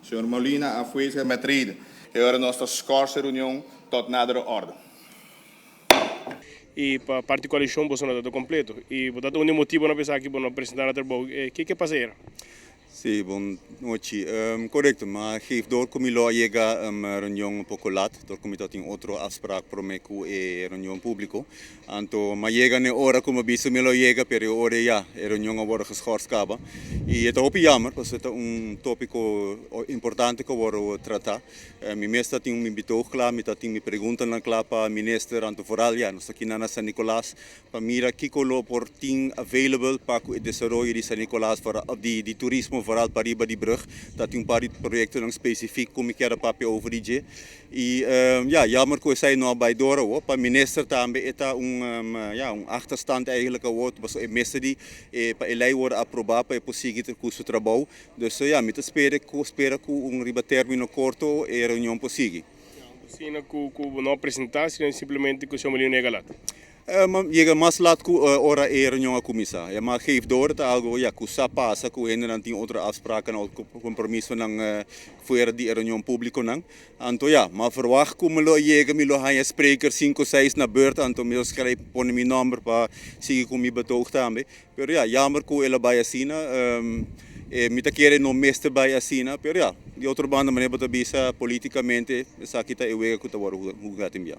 Señor Molina afwezig met reden. E ora nos ta schors e reunion tot nadere orde. Y pa parti coalicion boso no ta completo. Y bo ta un motibo no pensa cu bo no presenta na trabou. Kico a pasa era? Si, bon nochi. Correcto, maar geef door cu mi lo yega reunion un poco laat, door cu mi tin otro afspraak prome cu e reunion publico. Anto, m'a yega na ora cu m'a bisa mi lo yega, pero ora ya, e reunion a wordo geschorst caba. Y ta hopi jammer, pasobra ta un topico importante cu wordo trata. Mi mes tin un betoog cla, mi tin mi preguntanan cla pa minister, anto vooral ja, nos aki na San Nicolas, pa mira kico lo por tin available pa e desaroyo di San Nicolas, di turismo, vooral pa riba di brug. Dat tin un paar di proyectonan specifico cu mi kier papia over di dje. Y ja, jammer cu esey no a bay door hoor. Pa minister tambe ta ja, un achterstand eigenlijk hoor. Paso e mester di pa e ley worden aproba pa por sigui cu su trabou. Dus ja, mi ta spera cu un riba termino corto e reunion por sigui. Asina cu no presenta, sino simplemente cu señor Molina yega laat. Yega mas laat cu ora e reunion a cuminsa. Ja, maar geef door dat algo ja, cu sa pasa cu hende nan tin otro afspraken of compromisonan fuera di reunion publico nan. Anto ja, m'a verwacht cu mi lo yega, mi lo haya spreker 5, 6 na beurt, anto mi lo schrijf pone mi nomber pa sigui cu mi betoog tambe. Pero ja, jammer cu el a bay asina, mi ta kere no mester bay asina, pero ja, di otro banda manera bo ta bisa, politicamente, esaki ta e wega cu ta wordo hunga tin bia.